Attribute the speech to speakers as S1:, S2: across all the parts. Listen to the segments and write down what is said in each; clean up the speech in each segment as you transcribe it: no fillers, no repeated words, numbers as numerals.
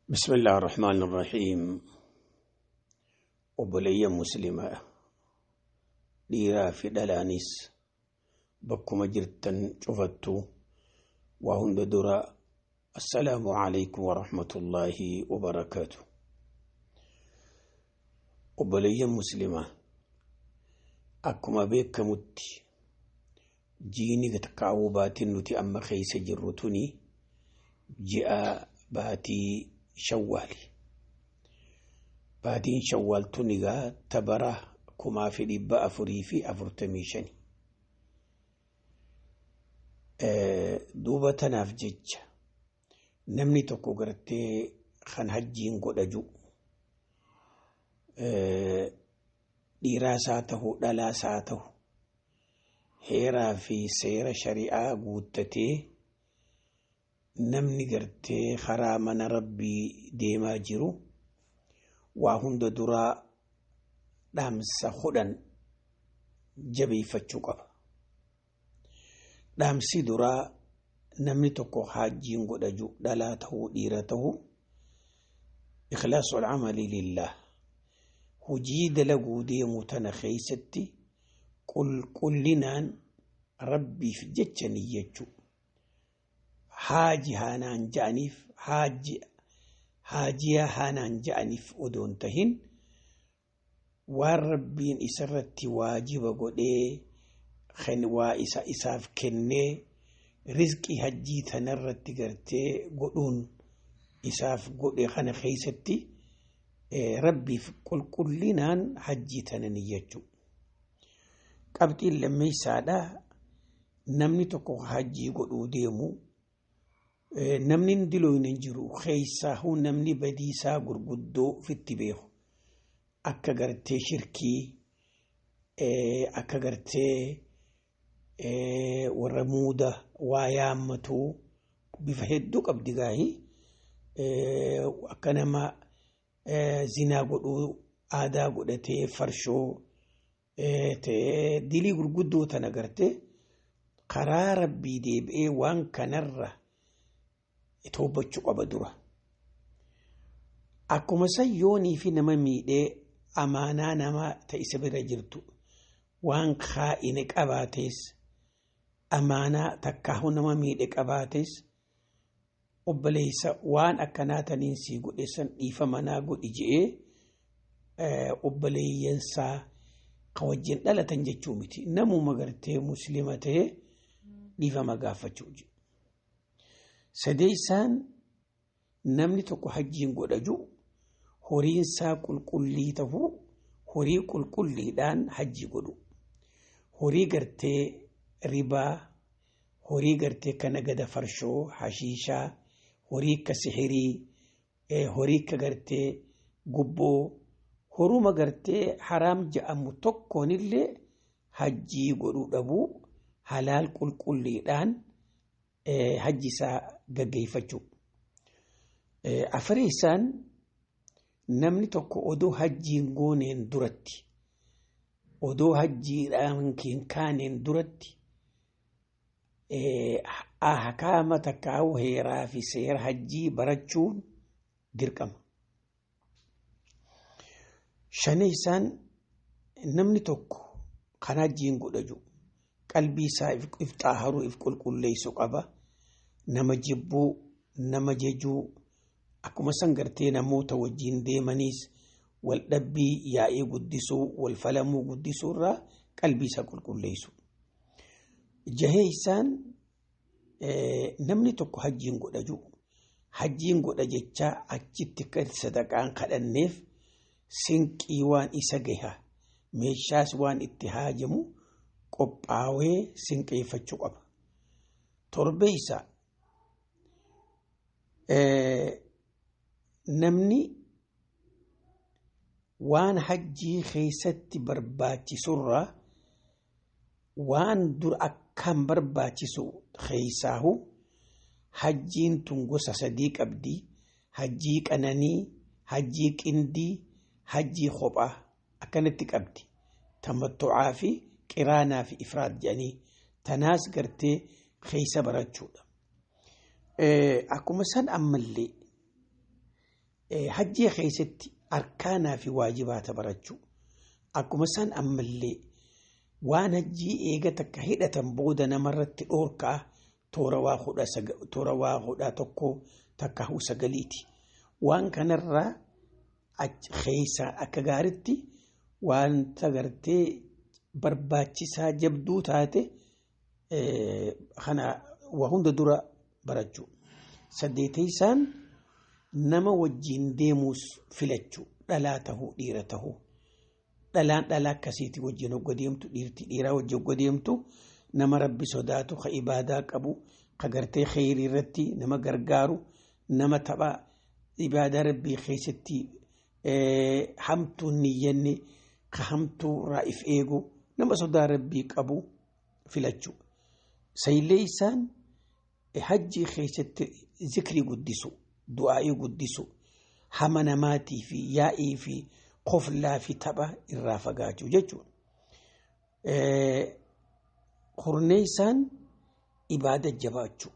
S1: بسم الله الرحمن الرحيم. Obboleeyyan muslimaa dhiiraa fi dhalaanis bakkuma jirtan cufattu, waa hunda dura assalaamu alaykum warahmatullaahi wabarakaatu. Obboleeyyan muslimaa, akkuma beekamutti jiini takkaawuu baatiin nuti amma keessa jirru tuni ji'a baatii Shawwaali. Baatiin Shawwaal tun egaa tabara 1445. Duuba tanaaf jecha namni tokko gartee kan hajjiin godha jiru dhiiraasaa ta'u dhalaasaa ta'u heeraa fi seera shari'aa guuttatee namni gartee karaa mana rabbii deemaa jiru waa hunda duraa dhaamsa 10 jabeeffachuu qaba. Dhaamsi duraa namni tokko hajjiin godha jiru dhalaa ta'uu dhiira ta'uu ikhlaasul amali lillah, hojii dalaguu deemu tana keessatti qulqullinaan rabbiif jecha niyyachuu. Haaji haanaan ja'aniif haajiyaa haanaan ja'aniif odoon tahin waan rabbiin isarratti waajiba godhee waa isa isaaf kennee rizqii hajjii tanarratti gartee godhuun isaaf godhe kana keessatti rabbiif qulqullinaan hajjii tana niyyachuu. Qabxiin lammeessaadha, namni tokko hajjii godhuu deemu namni diloon hin jiru keessaa namni badiisaa gurguddoo ofitti beeku akka gartee shirkii, akka gartee warra muuda waa yaammatu bifa hedduu qabdi gaahii, akka nama zinaa godhuu aadaa godhatee farshoo ta'ee dilii gurguddoo tana gartee karaa rabbii deebi'ee waan kanarra toobachuu qaba dura. Akkuma san yoonii fi nama miidhee amaanaa namaa ta isa bira jirtu waan kaa'ine qabaates amaanaa takkaahu nama miidhe qabaates obboleessa waan akkanaa taniin sii godhe san dhiifa manaa godhi je'ee obboleeyyansaa kan wajjin dhalatan jechuu miti. Namuma gartee muslima ta'ee dhiifama gaafachuu jiru. Sadeessaan namni tokko hajjiin godha jiru horiinsaa qulqullii ta'uu horii qulqulliidhaan hajji godhu. Horii gartee ribaa, horii gartee kana gada farshoo, hashiishaa, horii akka sihirii, horii akka gartee gubboo, horuma gartee haraam jedhamu tokkoonillee hajjii godhuu dhabuu halaal qulqulliidhaan hajji isaa gaggeeffachuu. Afureessaan namni tokko odoo hajjiin gooneen duratti odoo hajjiidhaan hin kaaneen duratti ahkaama takkaa'u heeraa fi seera hajjii barachuun dirqama. Shaneessaan namni tokko kan hajjiin godha jiru qalbii isaa if xaaharuu if qulqulleessu qaba. Nama jibbuu, nama jejuu, akkuma san gartee namoota wajjin deemaniis wal dhabbii yaa'ii guddisuu, wal falamuu guddisuu irraa qalbii isaa qulqulleessu. Jaheessaan namni tokko hajjiin godha jiru hajjiin godha jechaa achitti kan sadaqaan kadhanneef sinqii waan isa gaha meeshaas waan itti haajamu qophaawee sinqeeffachuu qaba. Torbeessa namni waan hajjii keessatti barbaachisurraa waan dur akkaan barbaachisu keessaahu hajjiin tun gosa sadii qabdi. Hajjii qananii, hajjii qindii, hajjii kophaa akkanatti qabdi. Tamattu'aa fi qiraanaa fi ifraad jedhanii tanaas gartee keessa barachuudha. Akkuma san ammallee Hajjii keessatti arkaanaa fi waajibaata barachuu. Akkuma san ammallee waan hajjii eega takka hidhatan booda namarratti dhoorkaa toora waa 11 takka 9ti. Waan kanarraa keessaa akka gaaritti wanta gartee barbaachisaa jabduu taate kana waa hunda dura barachuu. Saddeeteessaan nama wajjin deemuus filachuu, dhalaa tahuu dhiira tahuu. Dhalaan dhalaa akkasiitii wajjin hogga deemtu, dhiirti dhiiraa wajjin hogga deemtu, nama rabbi sodaatu, ka ibaadaa qabu, ka gartee kheyrii irratti nama gargaaru, nama tapha ibaadaa rabbii keessatti hamtuu niyyanne, ka hamtuu irraa if eegu, nama sodaa rabbii qabu filachuu. Sayillee isaan hajjii keessatti zikrii guddisu, du'aa'ii guddisu, hama namaatii fi yaa'ii fi qoflaa fi tapha irraa fagaachuu jechuudha. Hurnee isaan ibaada jabaachuu.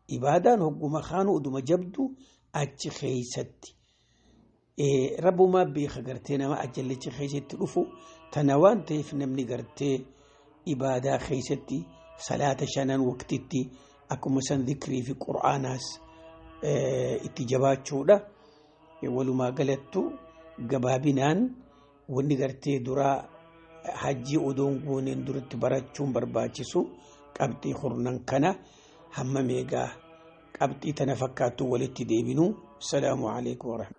S1: Ibaadaan hogguma kaanu uduma jabdu achi keessatti. Rabbumaa beeka gartee nama ajallichi keessatti dhufu tana waan ta'eef namni gartee ibaadaa keessatti salaata shanan waqtitti akkuma san zikrii fi qur'aanaas itti jabaachuudha. Walumaa galattu gabaabinaan wanni gartee duraa hajjii odoon gooneen duratti barachuun barbaachisu qabxii hurnan kana hamma meegaa qabxii tana fakkaattu walitti deebinu. Salaamu alaikum warahmatullahi.